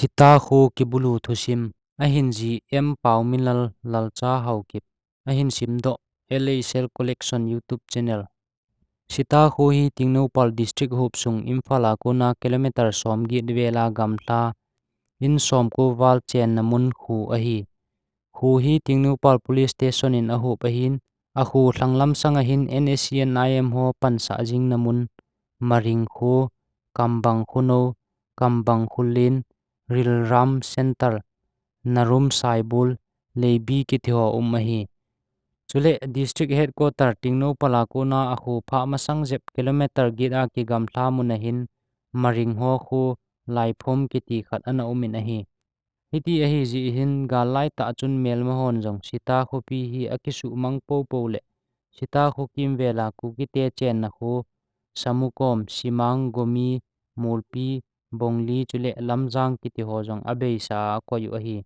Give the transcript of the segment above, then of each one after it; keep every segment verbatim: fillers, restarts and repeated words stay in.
Sita kho kibulu thusim, ahin jih M Paominlal Lalcha Haokip, ahin simdoh L A Cell Collection YouTube channel. Sita kho hi Tengnoupal District huop sung Imphal a kona kilometer somget vel a gamla in somko val chenna mun kho ahi. Kho hi Tengnoupal Police Station in ahuop ahin, akho lhanglam sanga hin N S C N I M ho pansah jingna mun, Maring kho, Kambang khonou, Kambang kholen, Rilram Center, Narum Saibol, Leibi kiti ho um ahi. Chule District Headquarter Tengnoupal a kona akho phah masang jep kilometer get a kigamla mun ahin, Maring ho kho, Laiphom kiti khat ana umin ahi. Hiti ahi jeh hin gal laitah chun melma hon jong Sita khopi hi akisuhmang popo le Sita kho kimvel a Kukite chenna kho, Samukom, Simang, Gomi, Molpi, Bongli chule Lamjang kiti ho jong abeisa a akoi u ahi.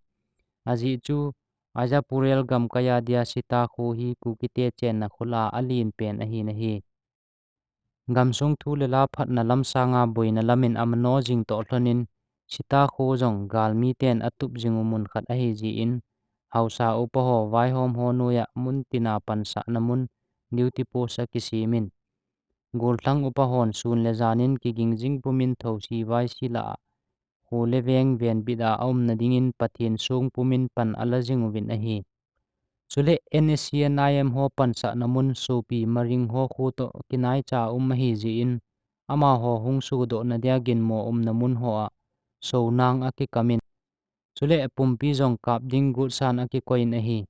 Ajeh chu Ajapurel gamkai a dia Sita kho hi Kukite chenna kho lah a alen pen ahin ahi. Gamsung thu le la phatna lam sanga boina lamin amano jing toh lhonin, Sita kho jong galmiten atup jing u mun khat ahi jeh in, haosa upa ho, vaihom ho noiya muntina pansahna mun, duty post akisemin, gollhang upa hon sun le janin kiging jing pumin thosi vaisi lah a, kho le veng venbit a aumna dingin Pathen song pumin pan ala jing uvin ahi. Chule N S C N I M ho pansahna mun sopi Maring ho kho toh kinaicha um ahi jeh in, amaho hung sodohna dia ginmo umna mun hoa sonang akikamin, chule pumpi jong kap ding gotsan akikoiyin ahi.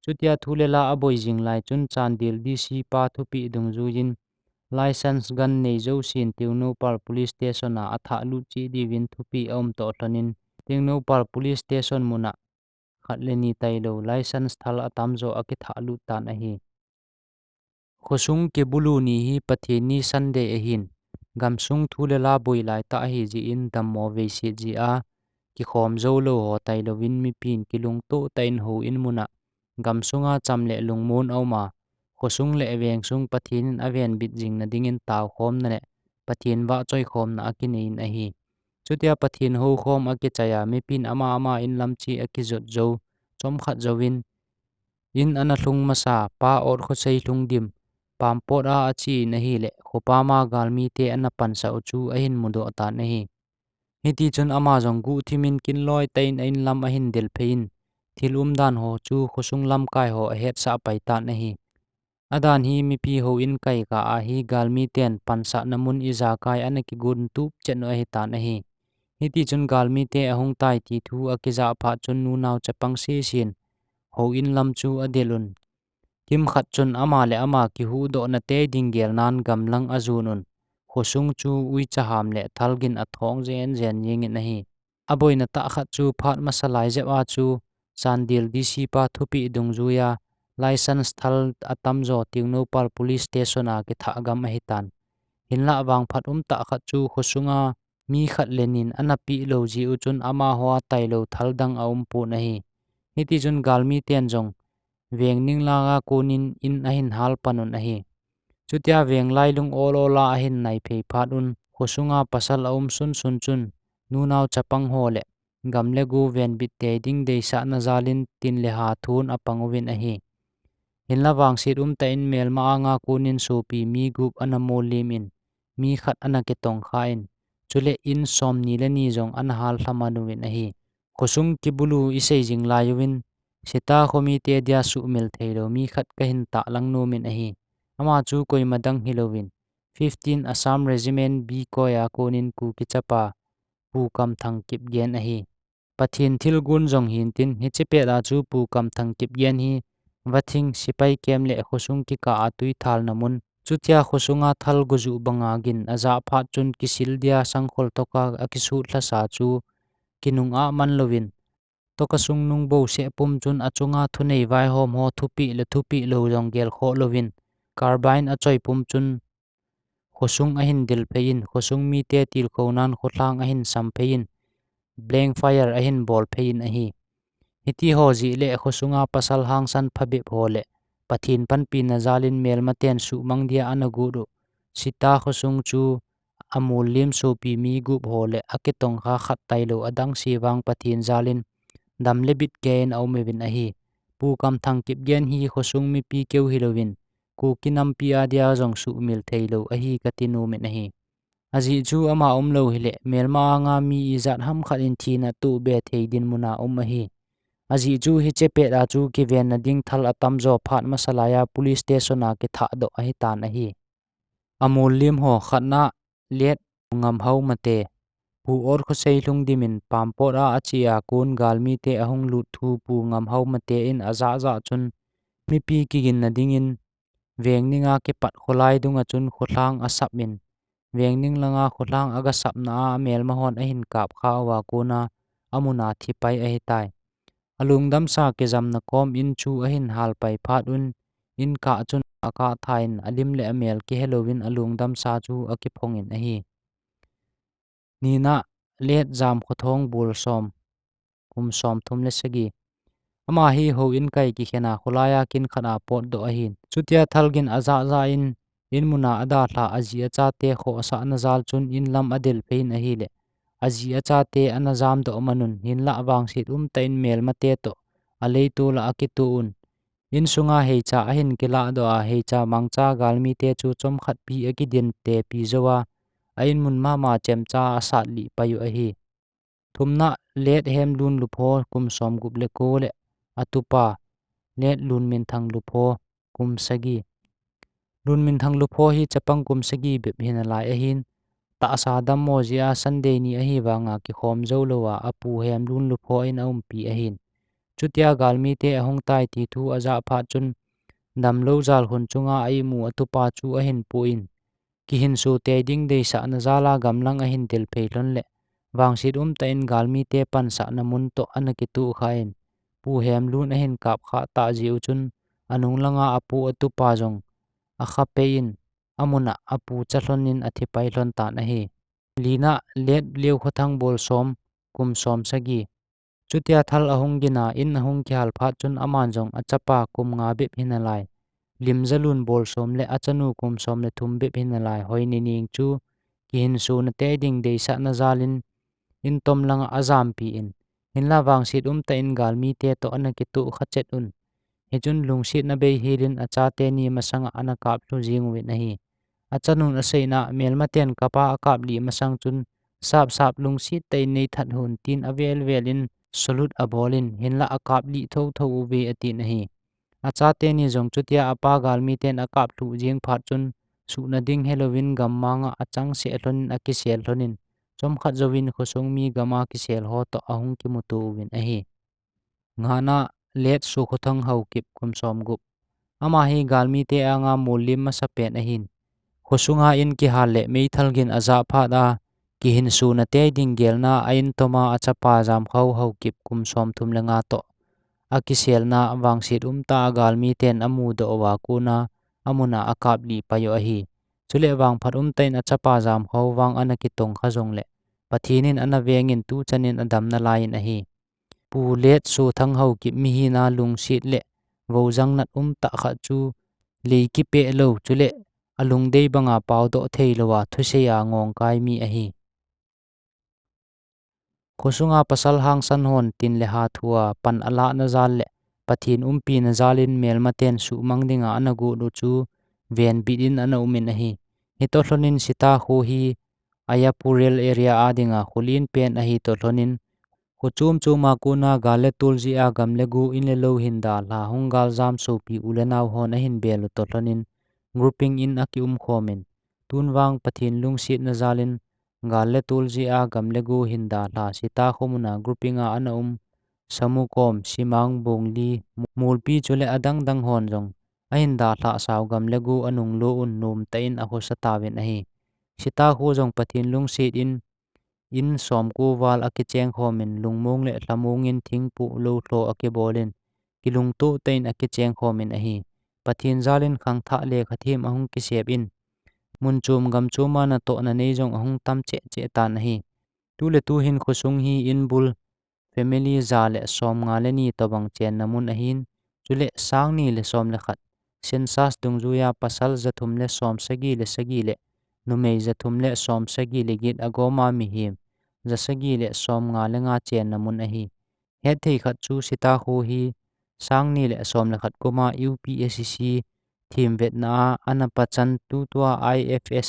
Chutia thu le la aboi jing lai chun Chandel D C pa thupeh dungjuiyin, license gun nei jousen Tengnoupal Police Station a athahlut cheh diuvin thupeh aum toh lhonin, Tengnoupal Police Station muna khat le ni tailou license thal atamjo akithahlut tan ahi. Khosung kibulu ni hi Pathen ni Sunday ahin, gamsung thu le la boi laitah ahi jeh in dammo veiset jeh a kikhom joulou ho tailouvin mipin kilungtoh tah in houin muna gamsunga cham le lungmon auma, khosung le vengsung Pathen in avenbit jingna dingin taokhomna le Pathen vahchoikhomna akineiyin ahi. Chutia Pathen houkhom akichaiya mipin ama ama inlam cheh akijot jou, chomkhat jouvin in ana lhung masa, Pa Otkhosei Lhungdim, Pampot a achen ahile, khopama galmite ana pansah u chu ahin mudoh tan ahi. Hitichun ama jong guhthimin kinloi tah in a inlam ahin delpheiyin, thil umdan ho chu khosung lamkai ho ahetsah pai tan ahi. Adan hi mipi houin kaikah a hi galmiten pansahna mun ijakai ana kigon tup chet u ahitan ahi. Hitichun galmite ahung tai ti thu akijah phat chun nunao chapang sesen houin lam chu adel un. Kimkhat chun ama le ama kihuhdohna tei ding gelnan gamlang ajon un. Khosung chu uicha ham le thalgin athong jen jen jengin ahi. Aboina tah khat chu phat masa lai jep a chu Chandel D C pa thupeh dungjuiya license thal atamjo Tengnoupal Police Station a kithah gam ahitan. Hinlah vangphat umtah khat chu khosunga mi khat le nin ana pehlou jeh u chun amaho a tailou thal dang aumpon ahi. Hitichun galmiten jong veng ninglang a konin in ahin hal pan un ahi. Chutia veng lailung ol ol a ahin naiphei phat un, khosunga pasal aum sunsun chun, nunao chapang ho le gam le go venbit tei ding deisahna jalin tin le ha thon apang uvin ahi. Hinlah vangset umtah in melma anga konin sopi mi gup ana mollimin, mi khat ana kitongkhan, chule in somni le ni jong ana hallha man uvin ahi. Khosung kibulu isei jing lai uvin, Sita khomite dia suhmil theilou mi khat kahin tahlang nomin ahi. Ama chu koima dang hilouvin, fifteen Assam Regiment B koi a konin Kuki chapa Pu Kamthang Kipgen ahi. Pathen thilgon jong hintin, hiche pet a chu Pu Kamthang Kipgen hi Vathing sipai camp le khosung kikah a tui thalna mun, chutia khosunga thal gojuh banga gin ajah phat chun kisil dia sangkhol toka akisut lhasa chu kinung ah man louvin, toka sung nung bouseh pum chun achunga thunei vaihom ho thupeh le thupeh lou jong gelkhoh louvin, carbine achoi pum chun khosung ahin delpheiyin, khosung mite tilkhounan kholhang ahin sampheiyin, blank fire ahin bolpheiyin ahi. Hitiho jeh le khosunga pasal hangsan phabep ho le Pathen panpina jalin melmaten suhmang dia ana got u Sita khosung chu amol lim sopi mi gup ho le akitongkha khat tailou adang se vang Pathen jalin dam le bit keiyin aum uvin ahi. Pu Kamthang Kipgen hi khosung mipi keu hilouvin, Kuki nampi a dia jong suhmil theilou ahi kati nomin ahi. Ajeh chu ama umlou hile, melma anga mi ijat ham khat in thina toh be thei dinmun a um ahi. Ajeh chu hiche pet a chu kivenna ding thal atamjo phat masa laiya police station a kithahdoh ahitan ahi. Amol lim ho khatna Late Pu Ngamhao Mate, Pu Orkhosei Lhungdim in Pampot a ache a kon galmite ahung lut thu Pu Ngamhao Mate in ajahjah chun mipi kiginna dingin Vengning a kipat kholai dunga chun kholhang asap in, Vengning langa kholhang agasapna a amelma hon ahin kapkha uva kona amun a thipai ahitai. Alungdamsa kijamna kom in chu ahin halpai phat un, in kah chun akah tha in alim le amel kihelouvin alungdamsa chu akiphongin ahi. Nina Late Jamkhothong Bolsom, kum somthum le sagi. Ama hi houin kai kikhen a kholai a kin khat a potdoh ahin. Chutia thalgin ajahjah in, in mun a adalha aji achate khohsahna jal chun in lam adelphei in ahile, aji achate ana jamdoh man un, hinlah vangset umtah in melmate toh aleitol a akitoh un. Insunga heicha ahin kilahdoh a, heicha mangcha galmite chu chomkhat pi akidin tepi jouva, a in mun mama chemcha asatlih pai u ahi. Thumna Late Hemlun Lupho, kum somgup le ko le atupa Late Lunminthang Lupho, kum sagi. Lunminthang Lupho hi chapang kum sagi bep hinalai ahin, tahsa dammo jeh a Sunday ni ahi vanga kikhom jou louva apu Hemlun Lupho in aumpi ahin. Chutia galmite ahung tai ti thu ajah phat chun, damlou jalkhun chunga a imu atupa chu ahin poh in, kihinso tei ding deisahna jal a gamlang ahin delphei lhon le, vangset umtah in galmite pansahna mun toh ana kitohkha in, Pu Hemlun ahin kapkha tah jeh u chun, anung langa apoh atupa jong akhapei in, amun a apucha lhon in athipai lhon tan ahi. Lina Late Leokhothang Bolsom, kum somsagi. Chutia thal ahung gin a, in ahung kihal phat chun aman jong achapa kum nga bep hinalai, Limjalun Bolsom le achanu kum som le thum bep hinalai Hoinining chu kihinsona tei ding deisahna jalin in tom langa ajampi in, hinlah vangset umtah in galmite toh ana kitohkha chet un. Hichun lungsetna bei helin achate ni masanga ana kaplhu jing uvin ahi. Achanun aseina, melmaten kapa akaplih masang chun, sapsap lungset tah in neithat hon tin avel vel in salute abol in, hinlah akaplih thotho uve atin ahi. Achate ni jong chutia apa galmiten akaplhuh jing phat chun, suhna ding helouvin gammang a achangseh lhon in akisel lhon in, chomkhat jouvin khosung mi gam a kisel ho toh ahung kimuto uvin ahi. Ngana Late Sokhothang Haokip, kum somgup. Ama hi galmite anga mollim masapen ahin. Khosunga in kihal le meithal gin ajah phat a, kihinsona tei ding gelna a in toma achapa Jamkhao Haokip, kum somthum le nga toh akiselna vangset umtah a galmiten amudoh uva kona amun a akaplih pai u ahi. Chule vangphat umtah in achapa Jamkhao vang ana kitongkha jongle, Pathen in ana vengin tuchan in adam nalai in ahi. Pu Late Sothang Haokip mihina lungset le voujang nat umtah khat chu lei kipeh lou, chule alungdei banga paodoh theilouva thusei a ngongkai mi ahi. Khosunga pasal hangsan hon tin le ha thua pan alahna jal le Pathen umpina jalin melmaten suhmang dinga ana got u chu venbit in ana um in ahi. Hitoh lhonin Sita kho hi Ayapur Rural Area a dinga kholen pen ahi toh lhonin, kho chom choma kona gal le tol jeh a gam le go in le lou hin dalha hung galjam sopi u le nao hon ahin bel u toh lhonin grouping in akium khomin, tun vang Pathen lungsetna jalin gal le tol jeh a gam le go hin dalha Sita kho muna grouping a ana um Samukom, Simang, Bongli, Molpi chule adang dang hon jong ahin dalhah sau gam le go anunglo un nomtah in akhosa tauvin ahi. Sita kho jong Pathen lungset in, in somko val akicheng khomin, lungmong le lhamong in thingpoh lou lho akibol in, kilungtoh tah in akicheng khomin ahi. Pathen jalin khangthah lekhathem ahung kisep in, mun chom gam choma natohna nei jong ahung tam cheh cheh tan ahi. Tuletu hin khosung hi in bul family ja le somnga le ni tobang chenna mun ahin, chule sangni le som le khat census dungjuiya pasal jathum le somsagi le sagi le numei ja thum le som sagi le get agoma mihem ja sagi le som nga le nga chenna mun ahi. Hetthei khat chu Sita kho hi sang ni le som le khat koma U P S C themvetna a ana pachan tutua I F S,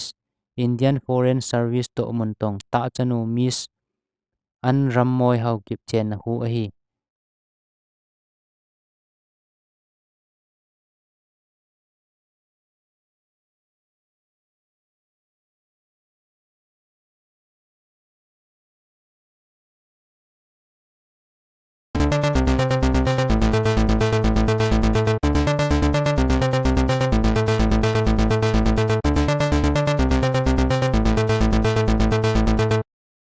Indian Foreign Service toh mun tong tahchanu Miss Anrammoi Haokip chenna kho ahi.